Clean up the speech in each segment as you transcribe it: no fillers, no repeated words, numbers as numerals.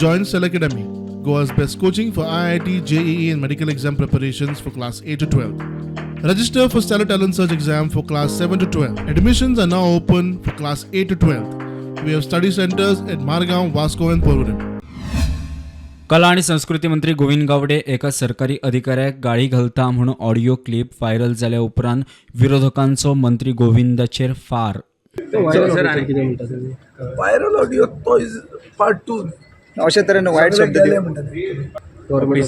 Join Cell Academy, Goa's best coaching for IIT, JEE, and medical exam preparations for class 8 to 12. Register for Stellar Talent Search exam for class 7 to 12. Admissions are now open for class 8 to 12. We have study centers at Margaon, Vasco, and Porvorim. कला आणि संस्कृती मंत्री गोविंद गावडे एका सरकारी अधिकाऱ्याक गाळी घालता म्हूण ऑडियो क्लिप व्हायरल जाल्या उपरांत विरोधकांचो मंत्री गोविंदाचेर फार. व्हायरल ऑडिओ तो is part two. अशा तरेन वायट शब्द गेले दिवन म्हणटा. Government.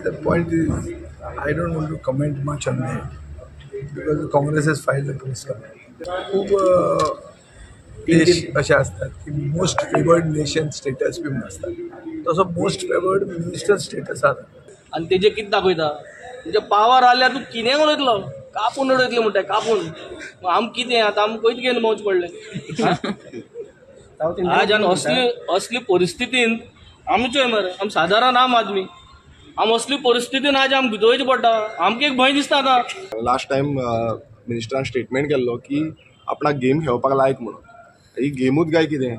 The point is, I don't want to comment much on that because Congress has filed a police complaint. खूप देश अशे आसतात की मोस्ट फेवर्ड नेशन स्टेटस बी म्हणून आसता, तसो मोस्ट फेवर्ड मिनिस्टर स्टेटस आसा. आनी तेजे कितें दाखयता, तुमच्या पावर आल्यार तूं कितेंय उलयतलो, कापून उडयतले म्हणटा कापून. मग आम कितें आतां आम खंयच घेवन भोंवचें पडलें आज. आनी असली असली परिस्थितीन आमचो मरे, आम सादारण आम आदमी, आम असली परिस्थितीन आज आम भितोवचें पडटा. आमकां एक भंय दिसता आतां. लास्ट टायम मिनिस्टरान स्टेटमेंट केल्लो की आपणाक गेम खेळपाक लायक म्हणून. ही गेमूच काय कितें?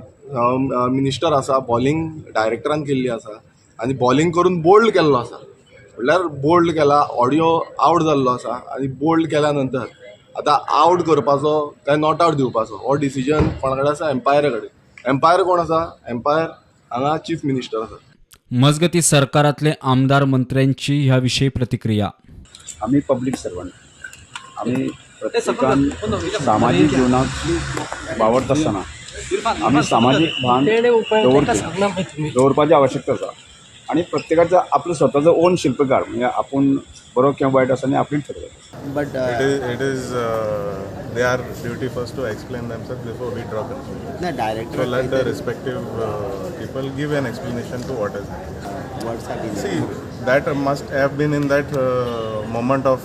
मिनिस्टर आसा, बॉलिंग डायरेक्टरान केल्ली आसा आनी बॉलिंग करून बोल्ड केल्लो आसा. म्हणल्यार बोल्ड केला, ऑडियो आवट जाल्लो आसा आनी बोल्ड केल्या नंतर आतां आवट करपाचो काय not out दिवपाचो हो डिसिजन कोणा कडेन आसा? एम्पायरा कडेन. एम्पायर कोण आसा? एम्पायर हांगा चीफ मिनिस्टर आसा. मजगती, सरकारातले आमदार मंत्र्यांची ह्या विषयी प्रतिक्रिया. आमी पब्लीक सर्वंट. आमी प्रत्येकान सामाजीक जिवनात वावरता आसतना आमी सामाजीक भान दवरचें, दवरपाची आवश्यकता आसा आनी प्रत्येकाचो आपलो स्वताचो ओन शिल्पकार, म्हणजे आपूण बरो किंवा वायट आसा आनी आपणें ठरयता. But It is their duty first to explain themselves before we draw conclusions. ना director. So let the respective people give an explanation to what has happened. WhatsApp. See, that must have been in that moment of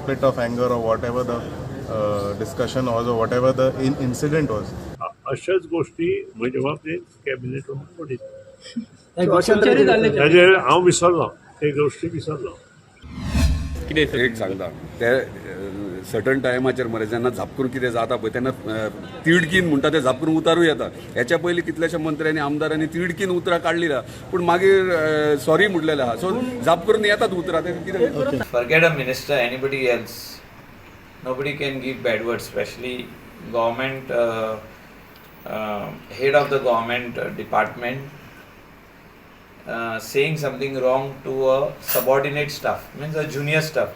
split of anger or whatever the discussion was or whatever the incident was. अशाच गोष्टी म्हजे बाबतीत cabinet ताजेर हांव विसरलो, ते गोष्टी विसरलो. एक सांगता, ते सर्टन टायमाचेर मरे जेन्ना झाप करून कितें जाता पळय, तेन्ना तिडकीन म्हणटा ते झाप करून उतारूं येता. हेच्या पयलीं कितल्याश्या मंत्र्यांनी, आमदारांनी तिडकीन उतरां काडली ना, पूण मागीर सॉरी म्हटलेलें आहा. सो झाप करून येतात उतरां, ते कितें. Forget a minister, anybody else, nobody can give bad words, especially government head of the government department saying something wrong to a subordinate staff, means a junior staff.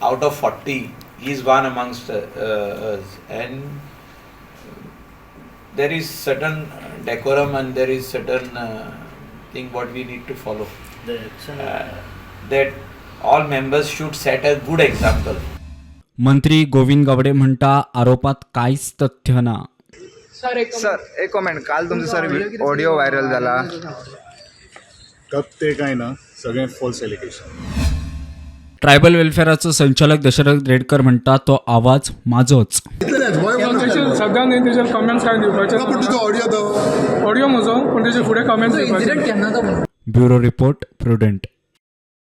Out of 40, he is one amongst us, and there is certain decorum and there is certain thing what we need to follow, that all members should set a good example. मंत्री गोविंद गावडे म्हणटा, आरोपात कांयच तथ्य ना. Sir, एक comment. काल तुमचो sir audio viral जाला. ते काय ना, सगळें फॉल्स एलिगेशन. ट्रायबल वेलफेअराचो संचालक दशरथ रेडकर म्हणटा, तो आवाज माझोच. सध्या न्ही, तेजेर कमेंट्स काय दिवपाचे. ऑडियो म्हजो, पूण तेजे फुडें कमेंट्स दिवपाचे. Bureau report, prudent.